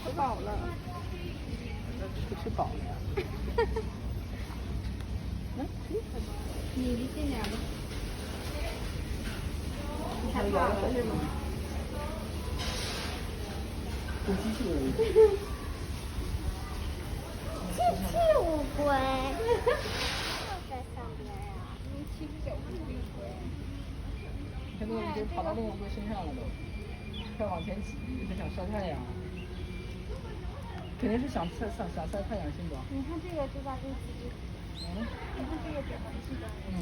吃饱了。吃吃饱了呀。你离近点吧。你害怕了是吗？跟机器人。机器乌龟。在上边呀。你欺负小乌龟。你看那个乌龟爬到那个乌龟身上了都，快往前挤，它想晒太阳。肯定是想晒想想晒太阳，信不？你看这个就在这几只。嗯。你看这个表情。嗯。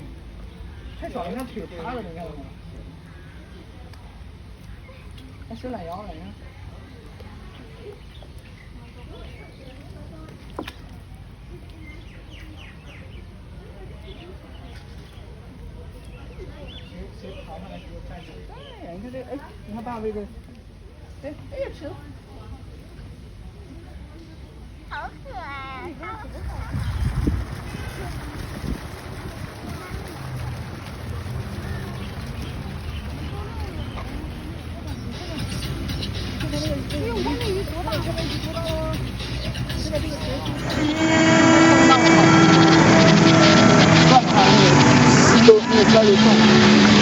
太爽了，你看腿趴着，你看到吗？还伸懒腰了，你看。谁谁爬上来谁就站起来。哎呀，你看这，哎，你看爸爸这个，哎，哎呀，吃。好可爱。哎呦，我看那鱼多大？这个鱼多大啊？现在这个水乱爬那个，都那个漂流动。